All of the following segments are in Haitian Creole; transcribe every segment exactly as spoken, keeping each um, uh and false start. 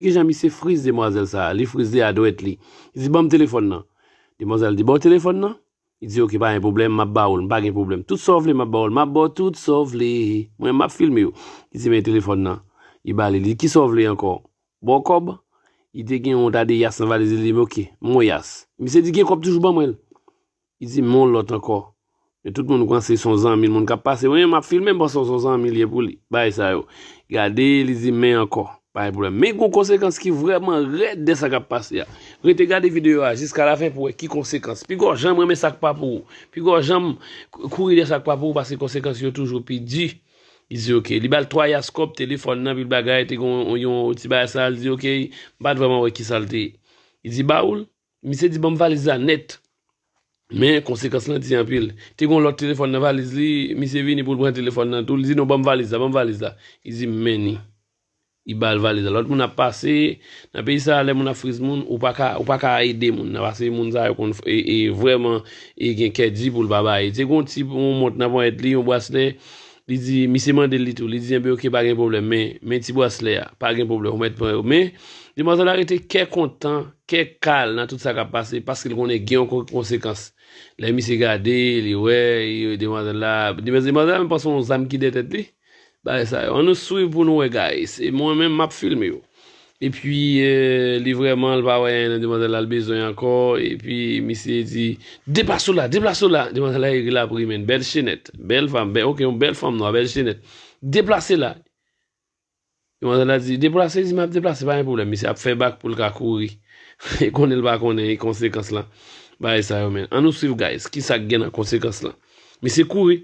Gen jan misye friz demwazèl sa a, li frize a dwèt li. Li di, "Ban m telefòn nan." Demwazèl di, "Ba w telefòn nan?" Li di, "Oke, pa gen pwoblèm, m ap ba w l, m pa gen pwoblèm. Tout sa w vle, m ap ba w l, m ap ba w tout sa w vle. Mwen, m ap filme w." Li di, "Men telefòn nan." Li ba li, li di, "Kisa w vle ankò? Ba w kòb?" Li te gen yon ta de yas nan valiz li, li di, "Oke, m gon yas." Misye di, "Gen kòb toujou, ban mwen l." Li di, "Men yon lòt ankò." Men tout moun panse se yon zanmi l, moun k ap pase. Mwen menm, m ap filme, m panse se yon zanmi l ye pou li. Bagay sa yo. Gade, li di, "Men ankò, pa gen pwoblèm." Men gon konsekans ki vrèman rèd de sa k ap pase a. Rete gade videyo a jiska lafen pou wè ki konsekans. Piga w janm renmen sa k pa pou ou. Piga w janm kouri de sa k pa pou ou, paske konsekans yo toujou pi di. Li di, "Oke." Li ba l twa yas kòb, telefòn nan, pil bagay, te gon yon, yon ti bagay sa, li di, "Oke." M pa t vrèman wè ki sa l te ye. Li di, "Ba ou l." Misye di, "Ban m valiz la nèt." Men konsekans lan di anpil. Te gen yon lòt telefòn nan valiz li, misye vini pou l pran telefòn nan tou. Li di, "Non, ban m valiz la, ban m valiz la." Li di, "M mennen." Li ba l valiz la. Lòt moun ap pase, nan peyi sa a, lè moun ap friz moun, ou pa ka, ou pa ka ede moun nan, paske moun sa yo konn e, e, vrèman e gen kè di pou l pa bay. Te gen yon ti yon mont nan ponyèt li, yon braslè, li di, misye mande l li tou, li di, "Enben, oke, pa gen pwoblèm, men, men ti braslè a, pa gen pwoblèm, ou mèt pran yo." Men, demwazèl la rete kè kontan, kè kal nan tout sa k ap pase, paske l konnen gen yon kon-, konsekans. Lè misye gade, li wè, e, demwazèl la, demwazèl, demwazèl la menm panse yon zam ki dèyè tèt li. Bagay sa yo. Ann nou swiv pou nou wè, guys. E mwen menm, m ap filme yo. Epi, e, li vrèman, li pa wè anyen nan demwazèl la, li bezwen ankò. Epi, misye di, "Deplase w la, deplase w la." Demwazèl la, li ri, l ap ri, men. Bèl chenèt. Bèl fanm. Bèl, oke, yon bèl fanm nwa, bèl chenèt. "Deplase la." Demwazèl la di, "Deplase," li di, "M ap deplase, pa gen pwoblèm." Misye ap fè bak pou l ka kouri. E konnen l pa konnen e konsekans lan. Bagay sa yo, men. Ann nou swiv, guys. Kisa k gen nan konsekans lan? Misye kouri.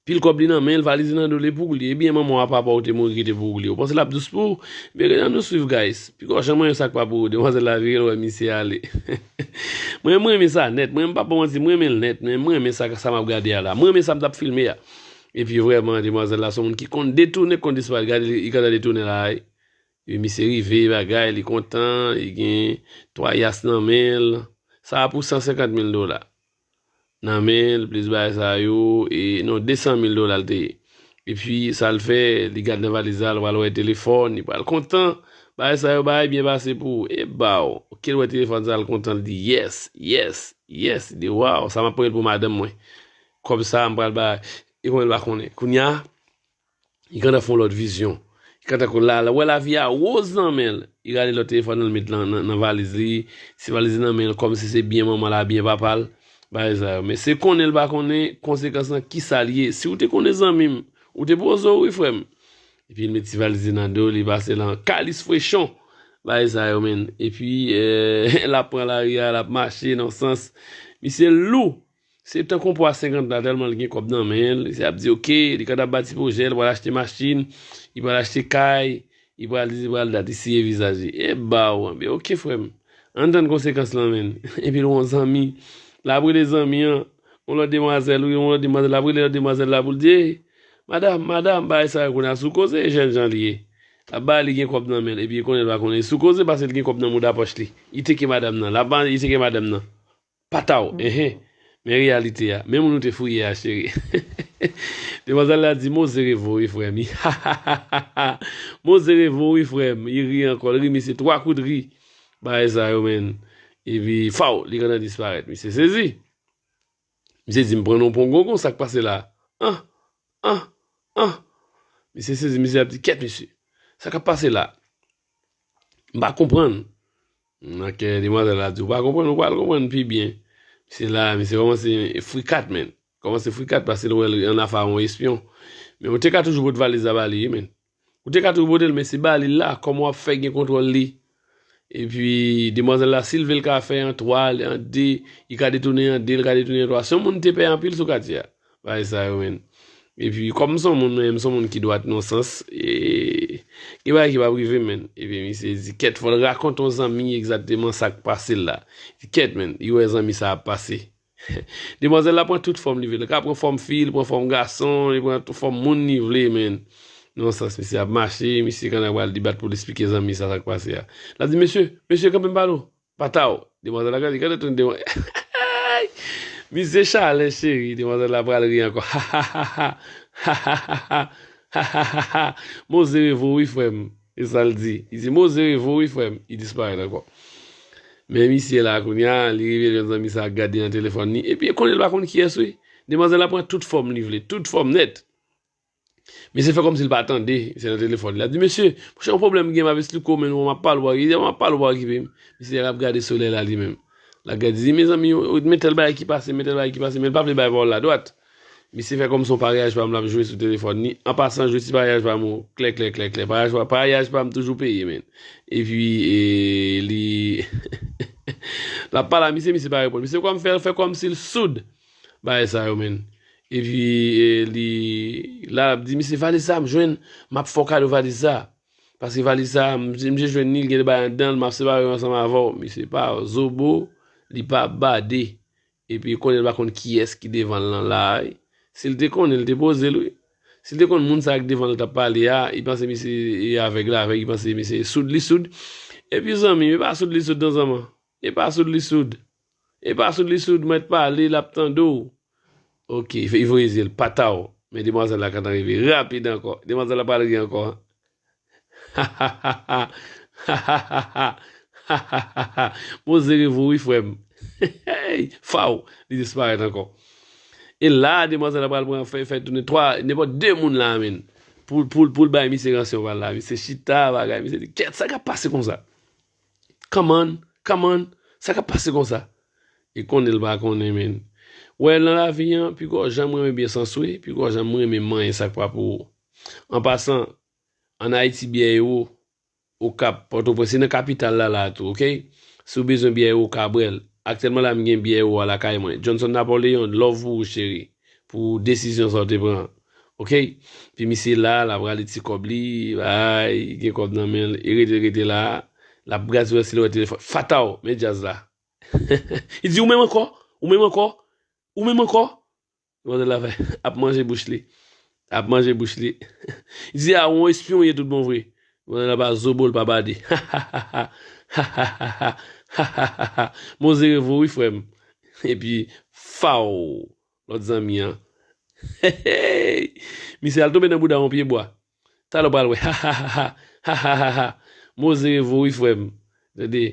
Pil kòb li nan men l, valiz li nan do l, e pou li. Ebyen, manman w a papa w te mouri kite pou li. Ou panse l ap dous pou ou? Men ann nou swiv, guys. Piga w janm renmen sa k pa pou ou. Demwazèl la vire l wè misye ale. Mwen, mwen renmen sa nèt. Mwen, m p ap ba w manti, mwen renmen l nèt. Men mwen renmen sa, sa m ap gade a la. Mwen renmen sa m t ap filme a. Epi vrèman, demwazèl la se yon moun ki konn detounen, konn disparèt. Gade, li, li konn detounen la, wi. Epi misye rive, bagay, li kontan, li gen twa yas nan men l. Sa a pou san senkant mil dola. Nan men l, plis bagay sa yo, e, non, de san mil dola l te ye. Epi, sa l fè, li gade nan valiz la, l pral wè telefòn, li pral kontan. Bagay sa yo, bagay byen pase pou ou. E ba w. Oke, l wè telefòn sa, l kontan, l di, "Yes, yes, yes." Li di, "Waw, sa m ap pran l pou madanm mwen." Kòb sa a, m pral ba, e konbyen l pa konnen. Kounye a, li gentan fè yon lòt vizyon. Li gentan konn la, la, wè lavi a woz nan men l. Li rale lòt telefòn nan, l met nan, nan, nan valiz li. Si valiz li nan men l, kòmsi se byen manman l a, byen papa l. Bagay sa yo. Men se konnen l pa konnen konsekans lan, kisa l ye. Si w te konnen zanmi m, ou te poze w wi, frè m. Epi l met ti valiz li nan do, li pase lan kalis frechon. Bagay sa yo, men. Epi, eh, l ap pran lari a, l ap mache nan sans. Misye lou. Se tankou yon pwa senkant la, tèlman li gen kòb nan men l, li ap di, oke, li kapab bati pwojè, li pral achte machin, li pral achte kay, li pral di, li pral dat, li siye vizaj li. E ba w, anben, oke, frè m. Ann tann konsekans lan, men. Epi l wè yon zanmi, l ap rele zanmi an, yon lòt demwazèl, wi, yon lòt demwazèl, l ap rele lòt demwazèl la pou l di, "Ey, madanm, madanm, bagay sa yo kounye a sou koze, jènjan li ye." L ap ba li gen kòb nan men l, epi konnen l pa konnen, li sou koze paske l gen kòb nan mouda pòch li. Li teke madanm nan, l ap ba, li teke madanm nan. Pataw, enhen. Men reyalite a. Men moun ou te fouye a, cheri. Demwazèl la di, "Moze revo wi, frè m." Moze revo wi, frè m. Li ri ankò, li ri, misye twa kout ri. Bagay sa yo, men. Epi, faw, li gentan disparèt. Misye sezi. Misye di, "M pran non pon gongon, sa k pase la?" An, an, an. Misye sezi, misye ap di, "Kèt, mesye. Sa k ap pase la?" M pa konprann. Nan kè demwazèl la di, "Ou pa konprann, ou pral konprann pi byen." Misye la, misye kòmanse frikat, men. Kòmanse frikat paske l wè l annafè a yon espyon. Men ou te ka toujou pote valiz la ba li, wi, men. Ou te ka toujou pote l, men se ba li l la, kòman w ap fè gen kontwòl li. Epi, demwazèl la, si l vle l ka fè an twa, an de, li ka detounen an de, li ka detounen an twa. Se yon moun te pè anpil sou katye a. Bagay sa yo, men. Epi, kòm m se yon moun, men, m se yon moun ki dwat nan sans, e, gen bagay ki p ap rive, men. Epi, misye di, kèt, fò l rakonte yon zanmi egzakteman sa k pase l la. Li di, kèt, men, li wè zanmi sa ap pase. Demwazèl la pran tout fòm li vle. Li ka pran fòm fi, li pran fòm gason, li pran tout fòm moun li vle, men. Nan sans, misye ap mache, misye kandak pral debat pou l esplike zanmi sa, sa k pase a. L ap di, "Mesye, mesye, kanpe m pale w." Pataw. Demwazèl la gade, gade tout demwa-, misye chalè, cheri. Demwazèl la pral ri ankò. Moze revo wi, frè m. E sa l di? Li di, "Moze revo wi, frè m." Li disparèt ankò. Men misye la, kounye a, li rive jwenn zanmi sa ap gade nan telefòn li. Epi, konnen l pa konn kiyès, wi. Demwazèl la pran tout fòm li vle, tout fòm nèt. Misye fè kòmsi l pa tande, misye nan telefòn li. L ap di, "Mesye, monchè, yon pwoblèm gen, m ap esplike w, men m ap pale w, m ap pale w, pa okipe m." Misye ap gade solèy la li menm. L ap gade, di, "Mezanmi, men tèl bagay ki pase, men tèl bagay ki pase," men l pa vle bay pawòl la dwat. Misye fè kòmsi yon pareyaj pa m l ap jwe sou telefòn li. An pasan, jwe ti pareyaj pa m ou. Klè, klè, klè, klè. Pareyaj pa, pareyaj pa m toujou peye, men. Epi, e, li, l ap pale a misye, misye pa reponn. Misye kòm fè, fè kòmsi l soud. Bagay sa yo, men. Epi, e, li, la, l ap di, "Misye, valiz sa, m jwenn, m ap fè w kado valiz sa. Paske valiz sa, m, m je jwenn li, l gen de bagay anndan l, m ap separe yo ansanm avè w." Misye pa zobo, li pa bade. Epi konnen l pa konn kiyès ki devan l lan la a. Si l te konnen, l te poze l, wi. Si l te konn moun sa a ki devan l t ap pale a, li panse misye e avèg la avèg, li panse misye soud li soud. Epi zanmi, e pa soud li soud non zanmi. E pa soud li soud. E pa soud li soud, mèt pale, l ap tande w. Oke, li voye zye l, pataw. Men demwazèl la gentan rive rapid ankò. Demwazèl la pral ri ankò. Moze revo wi, frè m. Faw, li disparèt ankò. E la, demwazèl la pral pran fè, fè tounen twa, nenpòt de moun la, men. Pou, pou, pou l bay misye ransyon pa l la. Misye chita, bagay, misye di, "Kèt, sa k ap pase konsa? Come on, come on, sa k ap pase konsa?" E konnen l pa konnen, men. Wè, nan lavi an, pi gwo jan m renmen byen sans wi, pi gwo jan m renmen manyen sa k pa pou ou. An pasan, ann Ayiti, byè yo, Okap, Pòtoprens, se nan kapital la, la tou, oke? Si w bezwen byè yo, w ka bwè l. Aktyèlman la, m gen byè yo a lakay mwen. Johnson Napoleon, love pou ou, cheri. Pou desizyon sa w te pran. Oke? Pi misye la, l ap rale ti kòb li, bay, gen kòb nan men l, e rete, rete la, l ap gad sou si l wè telefòn. Fataw, men djaz la. Li di, "Ou menm ankò? Ou menm ankò? Ou menm ankò?" Demwazèl la fè, ap manje bouch li. Ap manje bouch li. Li di, "A, ou yon espyon w ye tout bon vre." Demwazèl la pa zobo, l pa bade. Moze revo wi, frè m. Epi, faw, lòt zanmi an. Misye al tonbe nan bouda yon pye bwa. Talè w pral wè. Moze revo wi, frè m. Tande,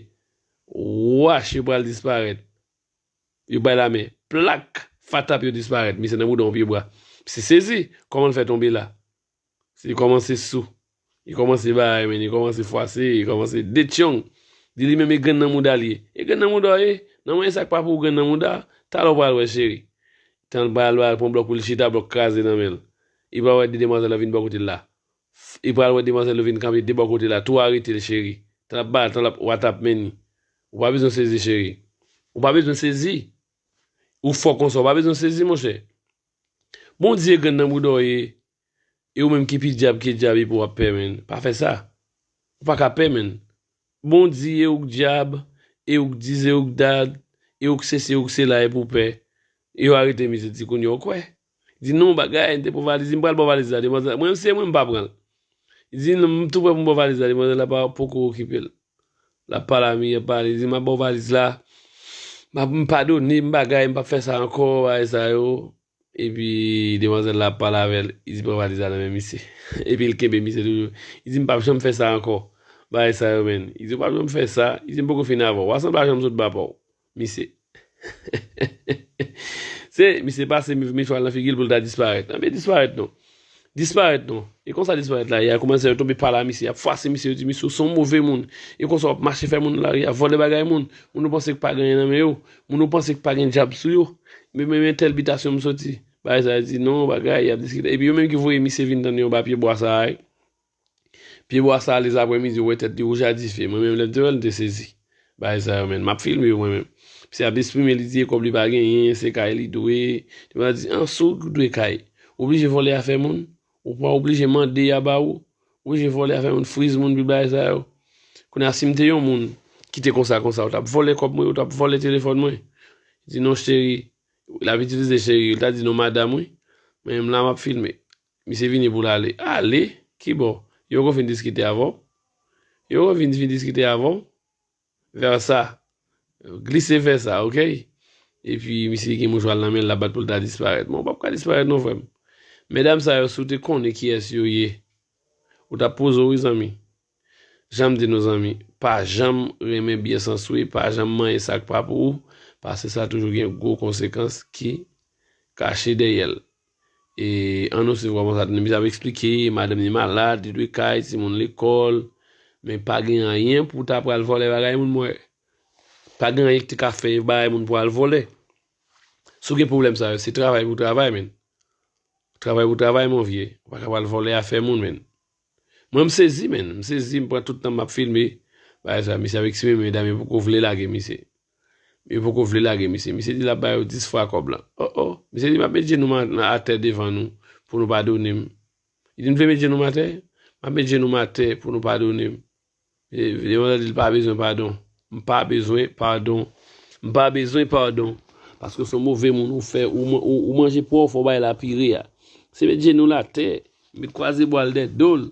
wach yo pral disparèt. Yo bay lamen. Plak! Fatap, yo disparèt. Misye nan bouda yon pye bwa. Misye sezi. Kòman l fè tonbe la? Li kòmanse sou. Li kòmanse bay, men, li kòmanse fwase, li kòmanse detyong. Di li menm e grenn nan mouda l ye. E grenn nan mouda w ye? Nan mwen, sa k pa pou ou grenn nan mouda? Talè w pral wè, cheri. Tan l pral, pral pran blòk pou l chita, blòk kraze nan men l. Li pral wè de demwazèl yo vin bò kote l la. F-, li pral wè demwazèl yo vin kanpe de bò kote l la, tou arete l, cheri. Tan l ap ba, tan l ap, w a t ap men ni. Ou pa bezwen sezi, cheri. Ou pa bezwen sezi. Ou fò konsa, ou pa bezwen sezi, monchè. Bondye grenn nan bouda w ye. E ou menm ki pi dyab ke dyab epi w ap pè, men. Pa fè sa. Ou pa ka pè, men. Bondye, e ou k dyab, e ou k dis, e ou k dat, e ou k sesi, e ou k sela, epi w pè. E yo arete misye, di kounye a w kwè. Di non, bagay, m te pran valiz, m pral ba w valiz la, demwazèl. Mwen, se mwen, m pa pran l. Li di, "Non, m tou prè pou m ba w valiz la, demwazèl la pa, poko okipe l." L ap pale a mi, ap pale, li di, "M ap ba w valiz la, m ap, m padone, m bagay, m p ap fè sa ankò, bagay sa yo." Epi demwazèl la ap pale avè l, li di, "Pran valiz la nan men misye." Epi l kenbe misye toujou. Li di, "M p ap janm fè sa ankò, bagay sa yo, men." Li di, "Ou p ap janm fè sa." Li di, "M poko fini avè w. W a sanble a janm sot ba pa w, misye." Se, misye pase mi-, michwa l nan figi l pou l ta disparèt. Anben, disparèt non. Disparèt non. E konsa disparèt la ye a, kòmanse yo tonbe pale a misye, y ap fwase misye, yo di, "Misye, ou se yon move moun." E konsa w ap mache fè moun nan lari a vòlè bagay moun. Moun ou panse k pa gen anyen nan men yo. Moun ou panse k pa gen djab sou yo. Men, men, men tèl bitasyon m soti. Bagay sa yo di, "Non, bagay," y ap diskite. Epi yo menm ki voye misye vin tann yo anba pye bwa sa a, wi. Pye bwa sa a, lèzaprèmidi, ou wè tèt li wouj a dife. Mwen menm, lè m te wè l, m te sezi. Bagay sa yo, men. M ap filme yo, mwen menm. Misye ap esprime, li di, e kòb li pa genyen, se kay li dwe. Li va di, an, si w dwe kay, ou oblije vòlè afè moun? Ou pa oblije mande y a ba ou? Ou oblije vòlè afè moun, friz moun, pi bagay sa yo? Kounye a, si m te yon moun ki te konsa, konsa, ou t ap vòlè kòb mwen, ou t ap vòlè telefòn mwen? Li di, non, cheri. L ap itilize cheri, li ta di, non, madanm, wi. Men m la, m ap filme. Misye vini pou l ale. Ale? Kibò? Yo poko fin diskite avè w? Yo poko fin, fin diskite avè w? Vè sa. Glise vè sa, oke? Epi misye gen mouchwa l nan men l, l ap bat pou l ta disparèt. Men w p ap ka disparèt non, frè m. Medam sa yo, si w te konnen kiyès yo ye, ou t ap poze w, wi, zanmi. Jan m di nou zanmi, pa janm renmen byen sanswe, pa janm manyen sa k pa pou ou, paske sa toujou gen gwo konsekans ki kache dèyè l. E ann nou swiv kòman sa tounen. Misye ap eksplike, madanm li malad, li dwe kay, timoun lekòl, men pa gen anyen pou w ta pral vòlè bagay moun, mwen. Pa gen anyen ki te ka fè bagay moun pou al vòlè. Si w gen pwoblèm sa yo, se travay pou travay, men. Travay pou travay, mon vye. Ou pa ka pral vòlè afè moun, men. Mwen, m sezi, men. M sezi, m pran tout tan m ap filme. Bagay sa, misye ap eksprime, medam yo poko vle lage misye. Yo poko vle lage misye. Misye di l ap ba yo dis fwa kòb lan. Oh, oh. Misye di, "M ap met jenou m a- atè devan nou pou nou padone m." Li di, "M vle met jenou m atè? M ap met jenou m atè pou nou padone m." E, demwazèl di l pa bezwen padon. "M pa bezwen padon. M pa bezwen padon." Paske se yon move moun ou fè, ou, man- ou, ou manje pwa, ou fè w bay la pire a. Se met jenou l atè, met kwaze bwa l dèyè do l,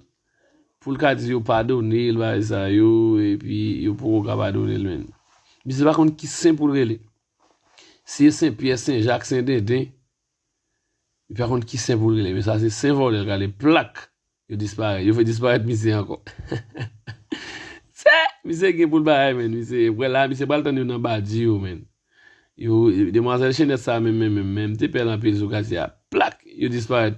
pou l ka di yo padone l, bagay sa yo, epi yo poko ka padone l, men. Misye pa konn ki sen pou l rele. Si e Sen Pyè, Sen Jak, Sen Denden, li pa konn ki sen pou l rele, men sa se sen vòlè l rele plak. Yo disparèt. Yo fè disparèt misye ankò. Se, misye gen pou l bagay, men. Misye, wè la, misye pral tann yo nan badi yo, men. Yo, demwazèl Chenèt sa menm, menm, menm, menm, te pè l anpil sou katye a. Plak! Yo disparèt.